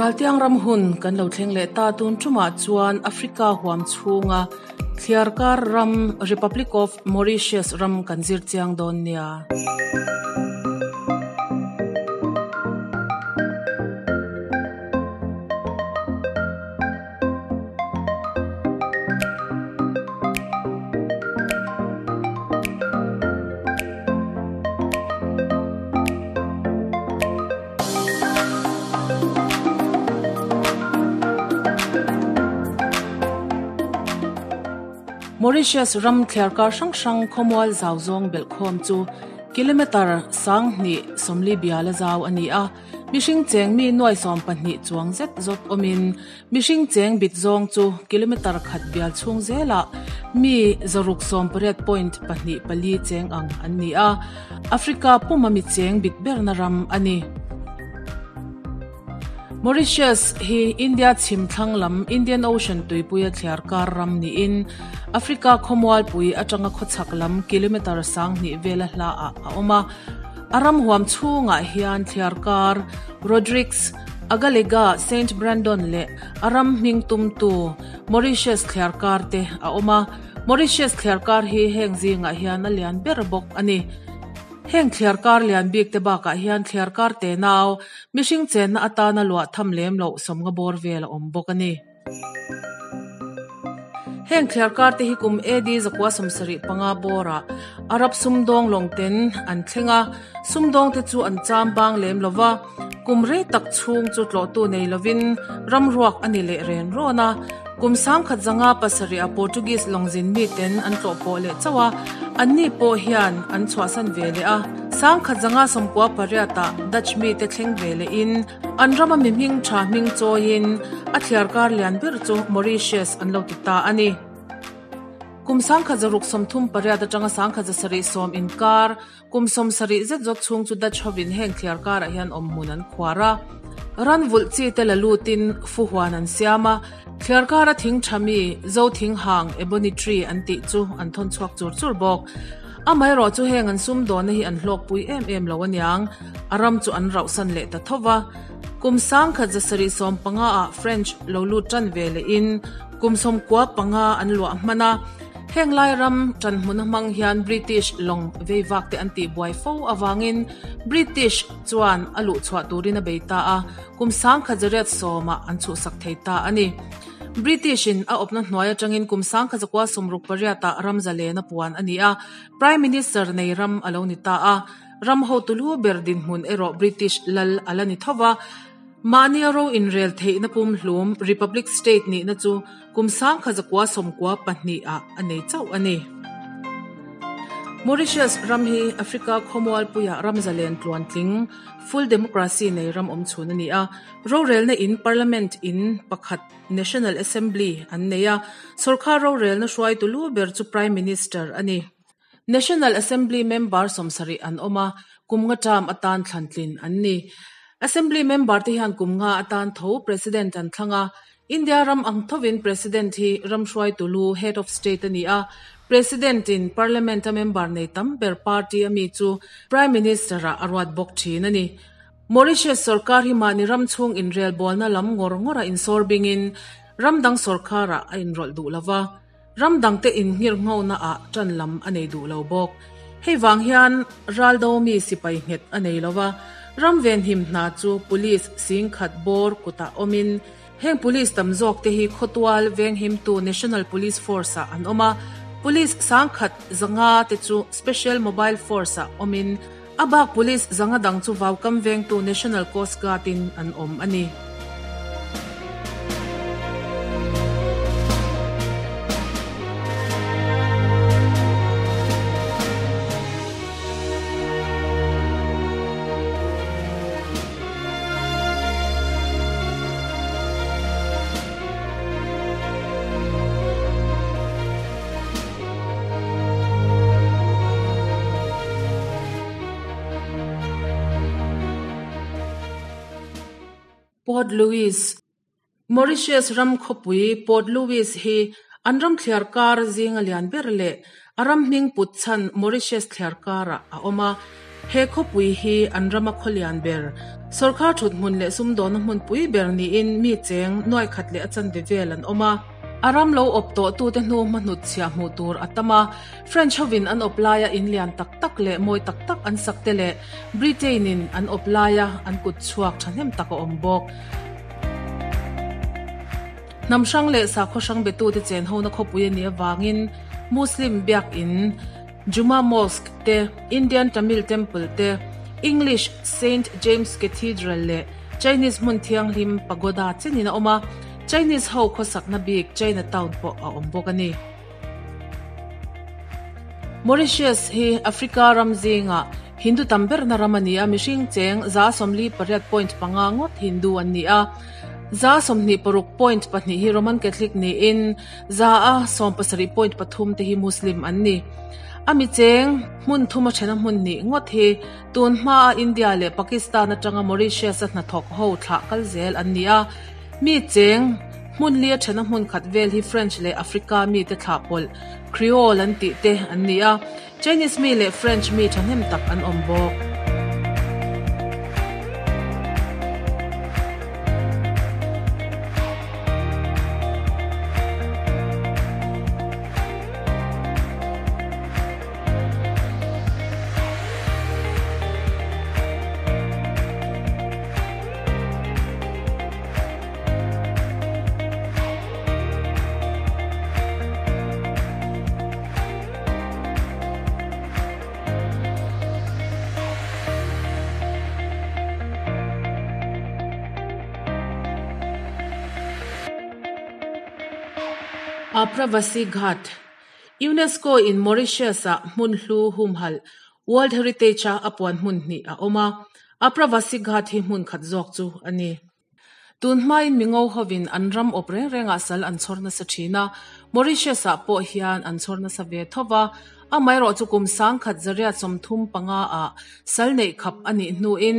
Raltiang ram hun kan lo thleng leh ta tun tumah chuan Africa huam chhunga thliarkar ram Republic of Mauritius ram kan zir chiang dawn nia. Mauritius ram thliarkar hrang hrang khawmual zau zawng belhkhawm chu kilometre 240 biala zau a ni a. Mihring cheng mi nuai 12 chuang zet zawt awmin mihring cheng bit zawng chu kilometre khat bial chhung zelah mi 698.24 cheng ang an ni a. Africa puma mi cheng bit berna ram a ni. Mauritius hi India chhim thlang lam Indian Ocean tuipuia thliarkar ram niin Africa khawmual pui atanga khawchhak lam kilometre 2 vela hla ah a awm a. A ram huam chhungah hian thliarkar Rodrigues, Agalega, Saint Brandon leh a ram hming tumtu Mauritius thliarkar te a awm a. Mauritius thliarkar hi heng zingah hian a lian ber bawk a ni. Heng thliarkar lian bik te bakah hian thliarkar te nau mihring chenna atana luah tham lem loh sawmnga bawr vel a awm bawk a ni. Heng thliarkar te hi kum AD 1975 bawrah Arab sumdawng lawng ten an thleng a, sumdawng te chu an cham bang lem lova, kum rei tak chhung chu tlawhtu nei lovin ram ruak a ni leh ren rawn a. Kum 1907 a Portuguese lawngzin mi ten an tlawh pawh leh chauh a, anni pawh hian an chhuahsan ve leh a. 1998 ah Dutch mi te thleng ve leh in an rama mi hming tha hming chawiin a thliarkar lian ber chu Mauritius an lo ti ta a ni. Kum 1938 atanga 1970 inkar kum 70 zet zawt chhung chu Dutch hovin heng thliarkarah hian awm hmun an khuar a. Ran vulh chi te la lutin fu huan an siam a, thliarkara thing tha mi zo thing hang ebony tree an tih chu an thawn chhuak chur chur bawk. Amaherawh chu heng an sum dawhna hi an hlawkpui em em lo aniang, a ram chu an rauhsan leh ta thova. Kum 1975 ah French lo lut tan ve leh in kum 95 an luah hman a. Heng lai ram tan hmun a hmang hian British lawng veivak te an tih buai fo awangin British chuan a luh chhuah turin a bei ta a, kum 1910 ah an chhuhsak thei ta a ni. British in a awpna hnuai atangin kum 1968 ah ram zalen a puan a ni a, Prime Minister nei ram a lo ni ta a. Ram hotu lu ber dinhmun erawh British lal a la ni thova. Mahni a ro inrel theihna pum hlum Republic State nihna chu kum 1992 ah a nei chauh a ni. Mauritius ram hi Africa khawmual puiah ram zalen tluan tling full democracy nei ram awm chhun a ni a. Rorelna in Parliament in pakhat National Assembly an nei a, sorkar rorelna hruaitu lu ber chu Prime Minister a ni. National Assembly member 70 an awm a, kum nga term atan thlan tlin an ni. Assembly member te hian kum nga atan tho President an thlang a, India ram ang thovin President hi ram hruaitu lu Head of State a ni a, President in Parliament a member nei tam ber party a mi chu Prime Minister ah a ruat bawk thin a ni. Mauritius sarkar hi mahni ram chhung inrel bawlna lam ngawr ngawra insawr bingin ram dang sarkarah a inrawlh duh lova, ram dangte inngir ngona ah tan lam a nei duh lo bawk. Hei wang hian raldo mi sipai nghet a nei lova, ram venhim hna chu police sing khat bawr kutah awmin heng police tam zawk te hi khawtual venghim tu National Police Force ah an awm a, police sangkhat zanga te chu Special Mobile Force ah awmin a bak police zanga dang chu vaukam vengtu National Coast Guard in an awm a ni. Port Louis Mauritius ram khawpui Port Louis hi an ram thliarkar zinga lian ber leh a ram hming put chhan Mauritius thliarkarah a awm a. He khawpui hi an rama khawlian ber, sawrkar thuthmun leh sumdawnna hmunpui ber niin mi cheng nuai khat leh a chanve vel an awm a. A ram lo awp tawhtute hnu hmahnut chhiah hmuh tur a tam a, French hovin an awp laia in lian tak tak leh mawi tak tak an sak te leh Britain in an awp laia an kut chhuak thahnem tak a awm bawk. Hnam hrang leh sakhaw hrang betute chen hona khawpui a nih avangin Muslim biakin, Juma Mosque te, Indian Tamil Temple te, English Saint James Cathedral leh Chinese hmun thianghlim Pagoda chenin a awm a, Chinese ho khawsakna bik China Town pawh a awm bawk a ni. Mauritius hi Africa ram zingah Hindu tam berna ram a ni a, mihring cheng 48.5 ngawt Hindu an ni a, 26.2 hi Roman Catholic niin 17.3 te hi Muslim an ni. A mi cheng hmun thuma thena hmun hnih ngawt hi tun hmaa India leh Pakistan atanga Mauritius-a hnathawk ho thlah kal zel an ni a. Mi cheng hmun lia thena hmun khat vel hi French leh Africa mite thlah pawlh Creole an tih te an ni a, Chinese mi leh French mi thahnem tak an awm bawk. Aapravasi Ghat, UNESCO in Mauritius-ah hmun hlu humhalh, World Heritage-a a puan hmun hnih a awm a, Aapravasi Ghat hi hmun khat zawk chu a ni. Tun hmain mingo hovin an ram awp reng rengah sal an chhawr nasa thin a, Mauritius-ah pawh hian an chhawr nasa ve tho va. Amaherawh chu kum sangkhat zariat 35 ah sal neih khap a nih hnuin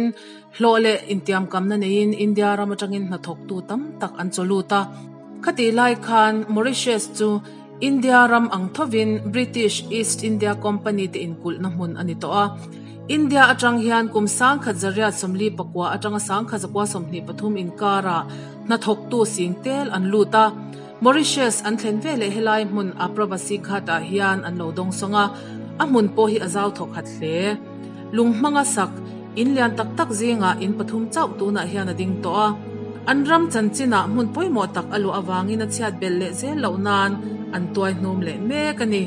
hlawh leh intiamkamna neiin India ram atangin hnathawktu tam tak an chaw lut a. Khatih lai khan Mauritius chu India ram ang thovin British East India Company te inkulhna hmun a ni tawh a. India atang hian kum 1949 atanga 1923 inkarah hnathawktu sing tel an lut a. Mauritius an thlen veleh helai hmun Aapravasi Ghat-ah hian an lo dawngsawng a, a hmun pawh hi a zau thawk khat hle. Lung hmanga sak, in lian tak tak zingah in pathum chauh tunah hian a ding tawh a. An ram chanchinah hmun pawimawh tak a luah avangin a chhiat belh leh zel loh nan an tuai hnum leh mek a ni.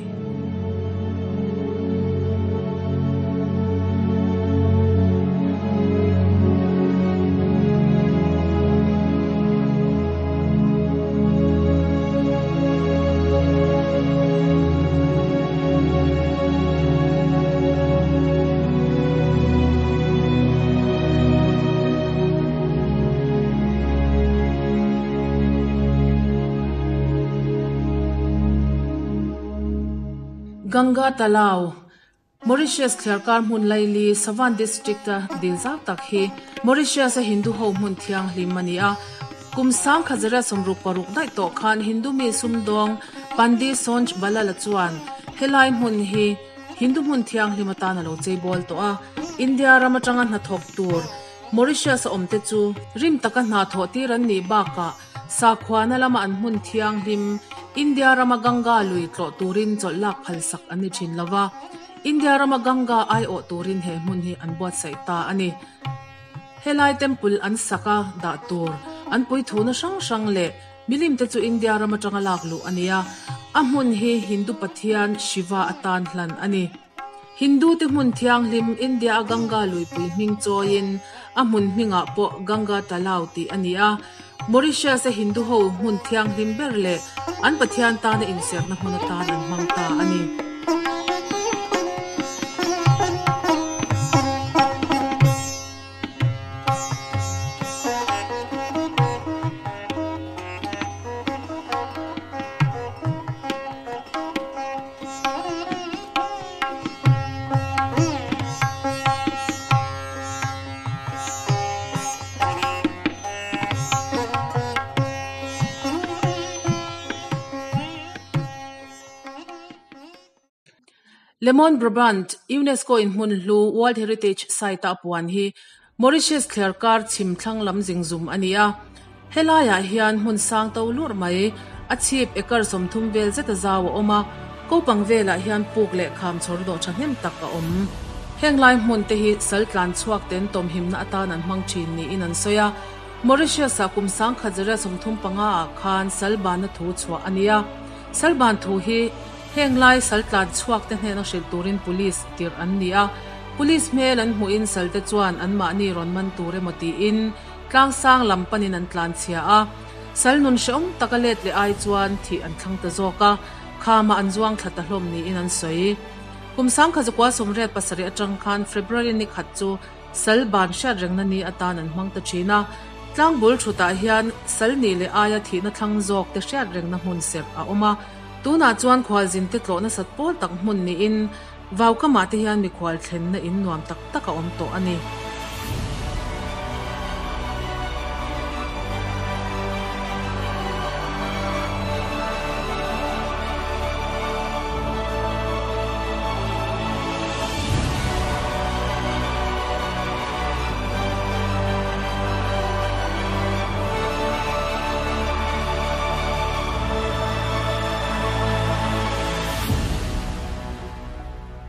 Ganga Talao, Mauritius thliarkar hmun laili Savan District-a dil zau tak hi Mauritius-a Hindu ho hmun thianghlim a ni a. Kum 1966 daih tawh khan Hindu mi sumdawng Pandi Sonch Balala chuan helai hmun hi Hindu hmun thianghlim atan a lo cheibawl tawh a. India ram atanga hnathawk tur Mauritius-a awmte chu rim taka hna thawh tir an nih bakah Sakhuana lama an hmun thianghlim, India rama Ganga lui tlawh turin chawlh lak phalsak an ni thin lova, India rama Ganga aiawh turin he hmun hi an buatsaih ta a ni. Helai temple an sak a dah tur an puithuna hrang hrang leh milim te chu India ram atanga lak luh a ni a, a hmun hi Hindu pathian Shiva atan hlan a ni. Hindu te hmun thianghlim India a Ganga luipui hming chawiin a hmun hmingah pawh Ganga Talao tih a ni a, Mauritius a Hindu ho hmun thianghlim ber leh an pathian tana inserhna hmun atan an hmang ta a ni. Le Monde Brabant, UNESCO in hmun hlu World Heritage Site-a a puan hi Mauritius thliarkar chhim thlang lam zingzum a ni a. Helaiah hian hmun sang to lurh mai, a chhip acre 30 vel zeta zau a awm a, kopang velah hian puk leh kham chhawr dawh thahnem tak a awm. Heng lai hmun te hi sal tlan chhuak ten tawmhimna atan an hmang thin niin an sawi a. Mauritius-ah kum 1935 ah khan sal banna thu chhuah a ni a. Sal ban thu hi heng lai sal tlan chhuak te hnena hrilh turin police tirh an ni a. Police hmel an hmuhin sal te chuan anmahni rawn man tur emaw tiin Tlangsang lam panin an tlanchhia a, sal nun hrehawm taka let leh ai chuan thih an thlang ta zawk a, khamah an zuang thla ta hlawm niin an sawi. Kum 1987 atang khan February ni khat chu sal ban hriat rengna ni atan an hmang ta thin a, tlangbul thutah hian sal nih leh aia thihna thlang zawk te hriat rengna hmun serh a awm a, tunah chuan khualzin te tlawh nasat pawl tak hmun niin Vaukamah te hian mikhual thlenna in nuam tak tak a awm tawh a ni.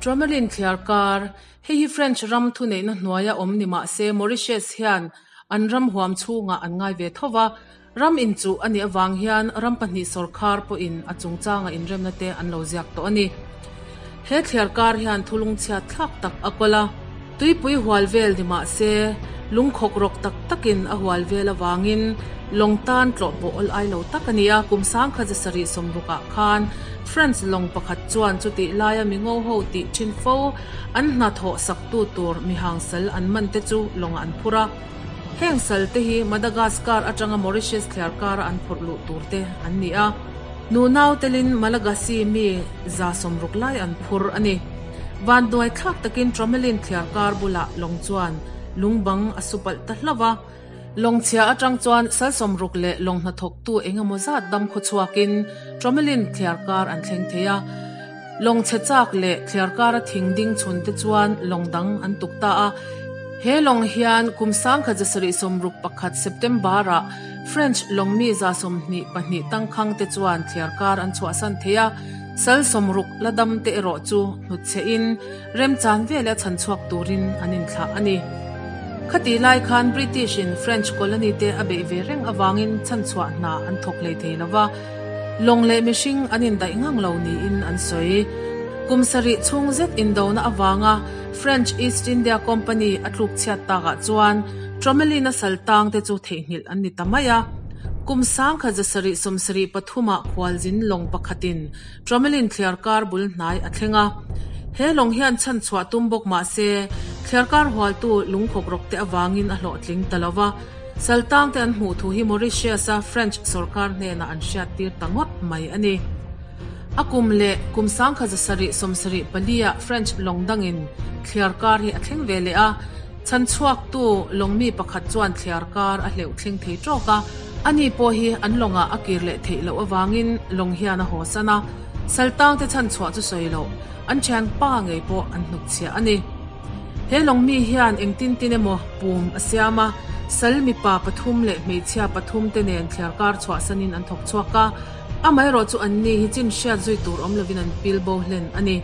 Tromelin thliar kar, Hei hi French ram thuneihna hnuaia awm ni mah se Mauritius hian an ram huam chhungah an ngai ve tho va, ram inchuh a nih avang hian ram pahnih sawrkhar pawhin a chungchanga inremna te an lo ziak tawh a ni. He thliar kar hian thulungchhiat thlak tak a kawl a, tuipui hual vel ni mah se lungkhawk rawk tak takin a hual vel avangin lawng tan tlawh pawh awl ai lo tak a ni a, kum 1760ah khan France lawng pakhat chuan chutih laia mi ngo ho tih thin fo an hna thawh saktu tur mihang sal an man te chu lawngah an phur a. Heng sal te hi Madagascar atanga Mauritius thliar kara an phurh luh tur te an ni a. Nunau telin Malagasy mi 60 lai an phur a ni. Vanduai thlak takin Tromelin thliar kar bulah lawng chuan lungbang a su palh ta hlauh a. Lawng chhia atang chuan sal 60 leh lawng hnathawktu eng emaw zat dam khaw chhuakin Tromelin thliar kar an thleng thei a. Lawng chhe chak leh thliar kara thing ding chhun te chuan lawng dang an tuk ta a. He lawng hian kum 1961 September-ah French lawng mi 22 tangkhang te chuan thliar kar an chhuahsan thei a. Sal 60 la dam te erawh chu hnutchhehin Remchan vela chhan chhuak turin an inthlah a ni. Khatih lai khan British in French colony te a beih ve reng avangin chhanchhuah hna an thawk hlei thei lo va, lawng leh mihring an indaih ngang lo niin an sawi. Kum sarih chhung zet indona avanga French East India Company a tluk chhiat takah chuan Tromelin-a sal tang te chu theihnghilh an ni ta mai a. Kum 1773 ah khualzin lawng pakhatin Tromelin thliarkar bul hnai a thleng a. He lawng hian chhan chhuah tum bawk mah se, thliarkar hualtu lungkhawk rawk te avangin a hlawhtling ta lo va. Saltang te an hmuh thu hi Mauritius-a French sawrkar hnenah an hriattir ta ngawt mai a ni. A kum leh kum 1774 ah French lawng dangin thliarkar hi a thleng ve leh a. Chhan chhuaktu lawng mi pakhat chuan thliarkar a hleuh thleng thei tawk a. Ani pawh hi an lawngah a kir leh theih loh avangin lawng hian a hawsan a, saltangte chhan chhuah chu sawi loh, an thian pa ngei pawh an hnukchhiah a ni. He lawng mi hian engtin tin emaw pum a siam a, sal mipa pathum leh hmeichhia pathum te nen thliarkar chhuahsanin an thawk chhuak a, amaherawh chu anni hi chin hriat zui tur awm lovin an pil bo hlen a ni.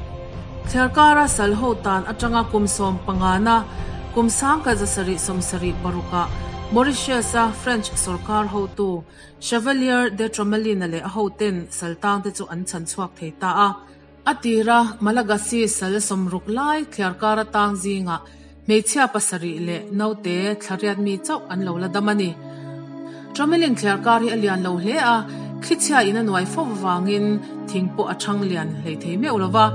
Thliarkara sal ho tan atanga kum sawm pangana kum 1776 ah Mauritius-a French sawrkar hotu Chevalier de Tromelin-a leh a hoten sal tangte chu an chhan chhuak thei ta a. A tira Malagasy sal 60 lai thliarkara tang zingah hmeichhia pasarih leh naute thlariat mi chauh an lo la dam a ni. Tromelin thliarkar hi a lian lo hle a, thlichhia in a nuai fo avangin thing pawh a thang lian hlei thei meuh lo va.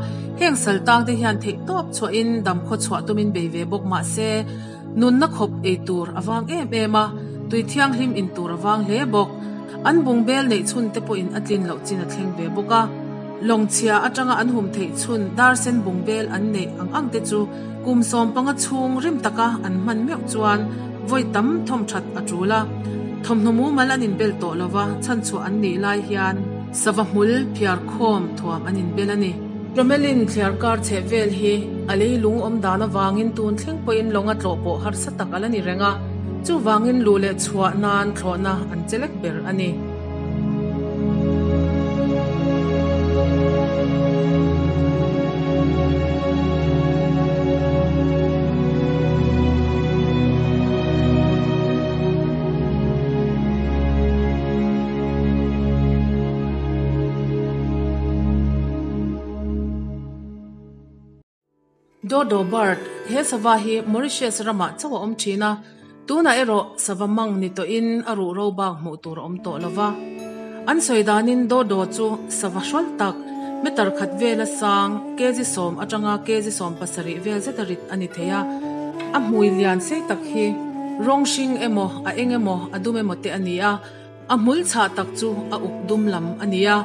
Heng sal tangte hian theih tawp chhuahin damkhaw chhuah tumin bei ve bawk mah se, nunna khawp ei tur a vang em em a, tui thianghlim in tur a vang hle bawk. An bungbel neih chhun te pawhin a tlin loh chin a thleng ve bawk a. Lawng chhia atanga an hum theih chhun dar sen bungbel an neih ang ang te chu kum 15 chhung rim taka an hman meuh chuan vawi tam thawm that a tul a. Thawmhnaw mumal an inbel tawh lova chhanchhuah an nih lai hian sava hmul phiar khawm thuam an inbel a ni. Tromelin thliarkar chheh vel hi a leilung awm dan avangin tun thleng pawhin lawnga tlawh pawh harsa tak a la ni reng a, chuvangin luh leh chhuah nan thlawhna an che lek ber a ni. Dodo bird, He sava hi Mauritius ramah chauh a awm thin a, tunah erawh sava mang ni tawhin a ruh ro bak hmuh tur a awm tawh lo va. An sawi danin Dodo chu sava hrawl tak, meter khat vela sang, kg sawm atanga kg 70 vel zeta rit a ni thei a. A hmui lian sei tak hi rawng hring emaw, a eng emaw, a dum emaw te a ni a. A hmul chhah tak chu a uk dum lam a ni a,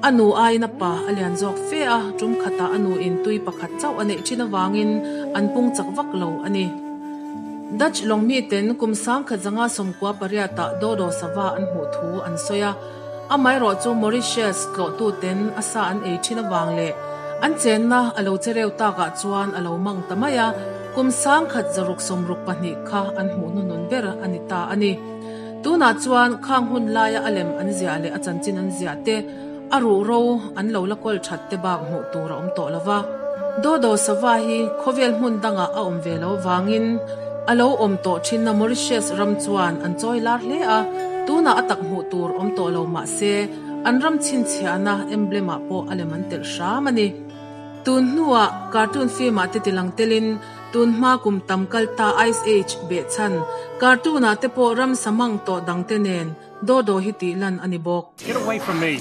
a nu aiin a pa a lian zawk fe a, tum khatah a nuin tui pakhat chauh a neih thin avangin an pung chak vak lo a ni. Dutch lawng miten kum 1908 ah Dodo sava an hmuh thu an sawi a, amaherawh chu Mauritius tlawhtuten a sa an ei thin avang leh an chenna a lo che reu takah chuan a lo mang ta mai a, kum 1662 kha an hmuh hnuhnun ber a ni ta a ni. Tunah chuan khang hun laia a lem an ziah leh a chanchin an ziah te, a ruh ro an lo la kawl that te bak hmuh tur a awm tawh lo va. Dodo sava hi khawvel hmun dangah a awm ve lo vangin a lo awm tawh thinna Mauritius ram chuan an chawi lar hle a, tunah a tak hmuh tur awm tawh lo mah se an ram chhinchhiahna emblem-ah pawh a lem an telh hram a ni. Tun hnuah cartoon film-ah te tilang telin Tun hma kum tam kal ta Ice Age behchhan cartoon ah te pawh ramsa mang tawh dang te nen Dodo hi tih lan a ni bawk. Get away from me!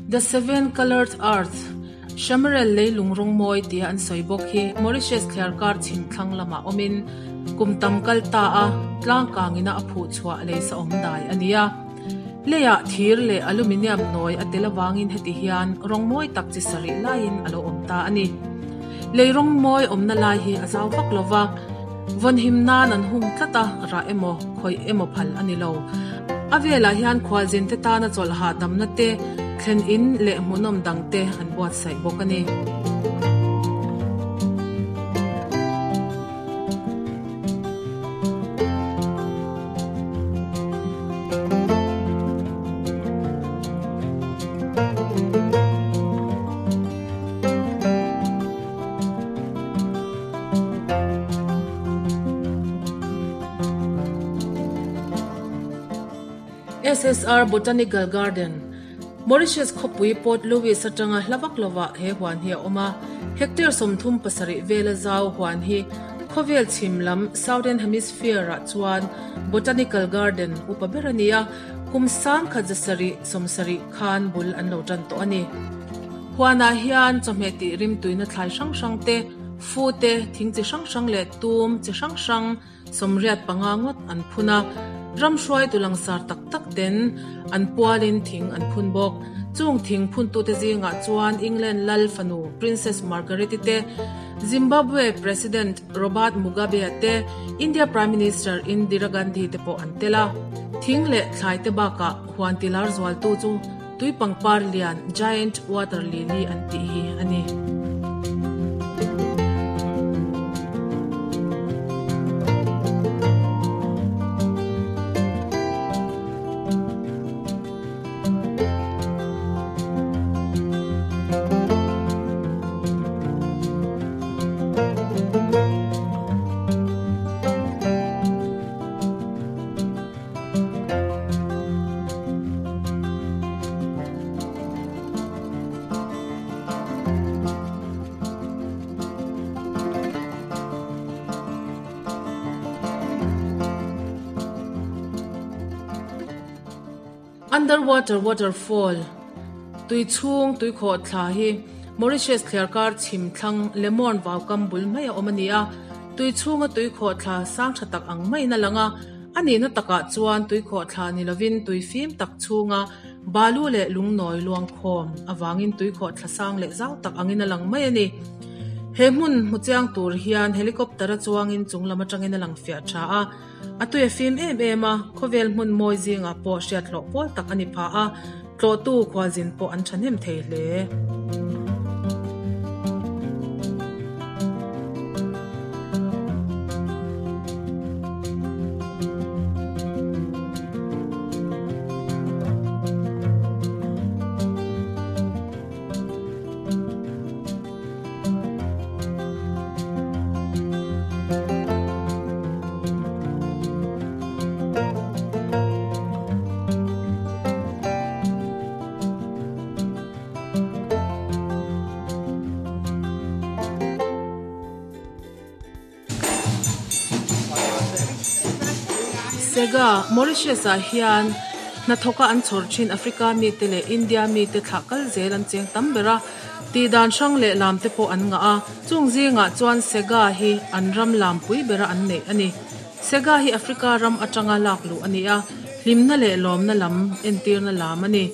The Seven Coloured Earth, Chamarel leilung rawng mawi tia an sawi bawk hi Mauritius thliarkar chhim thlang lamah awmin kum tam kal ta a, tlangkang ina a phuh chhuah lei sa awm dai a ni a. Leiah thir leh aluminium nawi a tel avangin heti hian rawng mawi tak chi sarih laiin a lo awm ta a ni. Lei rawng mawi awmna lai hi a zau vak lo va, vawnhim nan an hung tlat a, rah emaw, khawih emaw phal a ni lo. A velah hian khualzin te tana chawlh hahdamna te, thlen in leh hmuhnawm dang te an buatsaih bawk a ni. SSR Botanical Garden, Mauritius khawpui Port Louis atanga hla vak lovah he huan hi a awm a. Hectare 37 vela zau huan hi khawvel chhim lam Southern Hemisphere-ah chuan Botanical Garden upa ber a ni a, kum 1770 khan bul an lo tan tawh a ni. Huanah hian chawhmeh tih rimtuina thlai hrang hrang te, fu te, thing chi hrang hrang leh tum chi hrang hrang, 85 ngawt an phun a, ram hruaitu langsar tak tak ten an pualin thing an phun bawk. Chung thing phuntute zingah chuan England lal fanu Princess Margaret-i te, Zimbabwe President Robert Mugabe-a te, India Prime Minister Indira Gandhi te pawh an tel a. Thing leh thlai te bakah huan tilar zualtu chu Tui pangpar lian Giant Water Lily an tih hi a ni. Underwater Waterfall, Tui chhung tui khawh thla hi Mauritius thliarkar chhim thlang Le Morne vaukam bul mai a awm a ni a, tui chhunga tui khawh thla sang tha tak ang maiin a lang a. A nihna takah chuan tuikhawh thla ni lovin tui fim tak chhunga Balu leh lungnawi luangkhawm avangin tuikhawh thla sang leh zau tak angin a lang mai a ni. He hmun hmu chiang tur hian helicopter a chuangin chung lam atangin a lang fiah tha a, a tui a fim em em a, khawvel hmun mawi zingah pawh hriat hlawh pawl tak a ni pha a, tlawhtu khualzin pawh an thahnem thei hle. Sega, Mauritius-ah hian hnathawka an chhawr thin Africa mite leh India mite thlah kal zel an cheng tam ber a, tihdan hrang leh lam te pawh an ngah a, chung zingah chuan Sega hi an ram lampui bera an neih a ni. Sega hi Africa ram atanga lak luh a ni a, hlimna leh lawmna lam entirna lam a ni.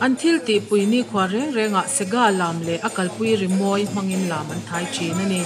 An thil tihpui nikhua reng rengah Sega lam leh a kalpui rimawi hmangin lam an thai thin a ni.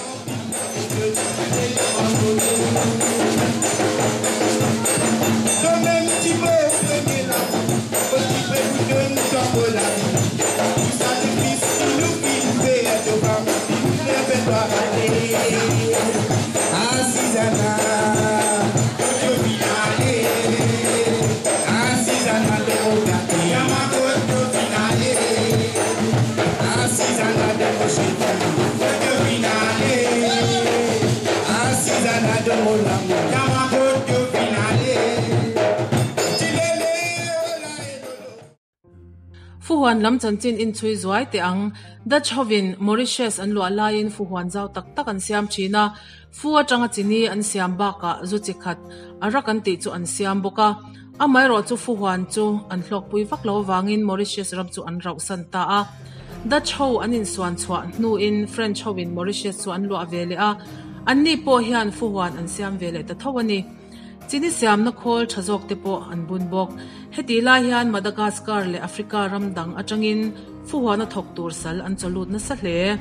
Fuhuan lam chanchin inchhui zuai teh ang. Dutch hovin Mauritius an luah laiin fuhuan zau tak tak an siam thin a. Fu atanga chini an siam bakah zu chi khat a rak an tih chu an siam bawk a. Amaherawhchu fuhuan chu an hlawkpui vak lo avangin Mauritius ram chu an rauhsan ta a. Dutch ho an insuan chhuah hnuin French hovin Mauritius chu an luah ve leh a, anni pawh hian fuhuan an siam ve leh ta tho a ni. Chini siamna khawl tha zawk te pawh an bun bawk. Hetih lai hian Madagascar leh Africa ram dang atangin fuhuana thawk tur sal an chawlut nasa hle.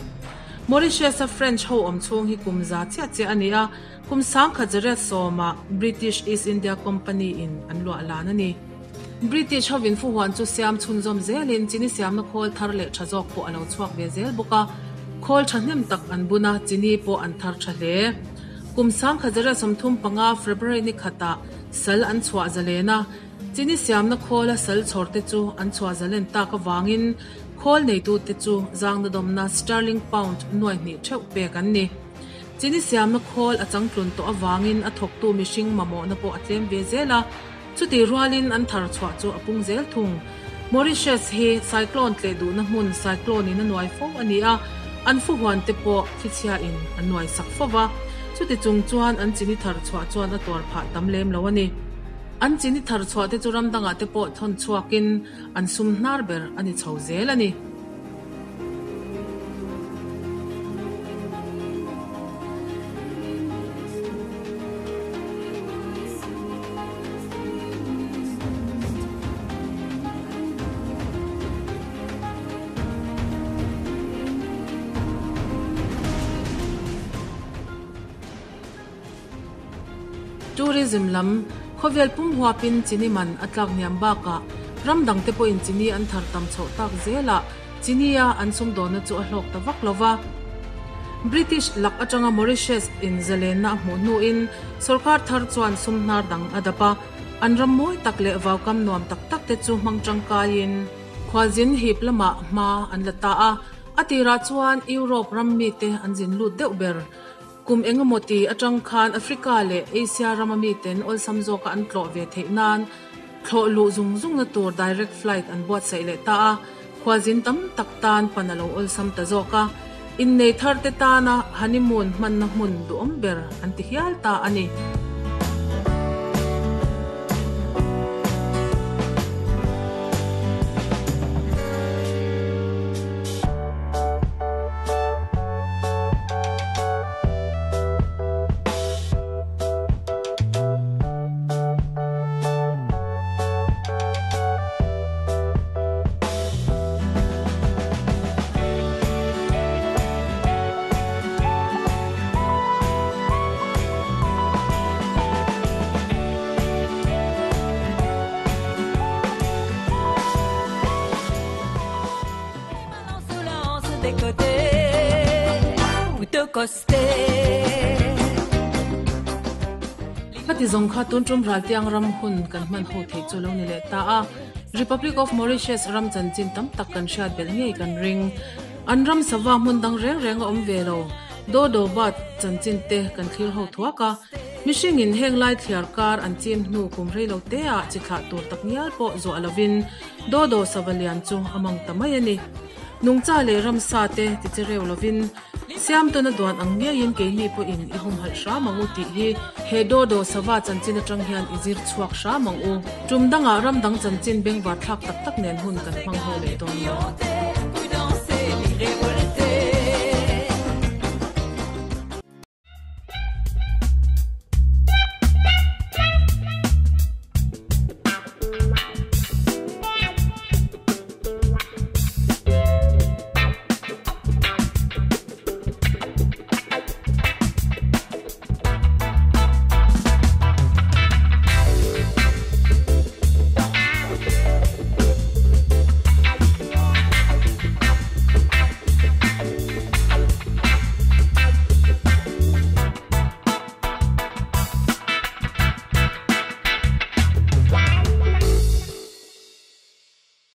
Mauritius-a French ho awm chhung hi kum za chiah chiah a ni a, kum sangkhat zariat sawmah British East India Company-in an luah lan a ni. British hovin fuhuan chu siam chhunzawm zelin chini siamna khawl thar leh tha zawk pawh a lo chhuak ve zel bawk a, khawl thahnem tak an bun a, chini pawh an thar tha hle. Kum 1935 February ni khatah sal an chhuah zalen a, chini siamna khawla sal chhawrte chu an chhuah zalen tak avangin khawl neitute chu zangnadawmna sterling pound nuai hnih theuh pek an ni. Chini siamna khawl a changtlun tawh avangin a thawktu mihring mamawhna pawh a tlem ve zel a, chutih rualin an thar chhuah chu a pung zel thung. Mauritius hi cyclone tleh duhna hmun cyclone in a nuai fo a ni a, an fuhuan te pawh thlichhiain a nuai sak fo va, chuti chung chuan an chini thar chhuah chuan a tuar phah tam lem lo a ni. An chini thar chhuah te chu ram dangah te pawh thawn chhuakin an sum hnar ber a ni chho zel a ni. Tourism lam khawvel pum huapin chini man a tlak hniam bakah ram dangte pawhin chini an thar tam chhoh tak zelah Chinia an sumdawnna chu a hlawk ta vak lo va. British lak atanga Mauritius in zalenna a hmuh hnuin sorkar thar chuan sum hnar dang a dap a, an ram mawi tak leh vaukam nuam tak tak te chu hmang tangkaiin khualzin hip lamah hma an la ta a. A tirah chuan Europe ram mite an zin lut deuh ber. Kum engemaw ti atang khan Africa leh Asia rama miten awlsam zawka an tlawh ve theih nan thlawh luh zung zungna tur direct flight an buatsaih leh ta a, khualzin tam tak tan pan a lo awlsam ta zawk a, innei thar te tana honeymoon hmanna hmun duhawm ber an ti hial ta a ni. Khati zawng kha tun tum raltiang ram hun kan hman ho theih chu lo ni leh ta a. Republic of Mauritius ram chanchin tam tak kan hriat belh ngei kan ring. An ram sava hmun dang reng reng a awm ve lo. Dodo bat chanchin te kan thlir ho thuak a. Mihringin heng lai thliar kar an chim hnu kum rei lo te ah chi thlah tur tak ngial pawh zuah lovin Dodo sava lian chu a mang ta mai a ni. Nungcha leh ramsa te ti che reu lovin Siamtawna duan ang ngeiin keini pawhin i humhalh hram ang u tih hi he Dodo sava chanchin atang hian i zir chhuak hram ang u. Tum dangah ram dang chanchin bengvar thlak tak tak nen hun kan hmang ho leh dawn lo.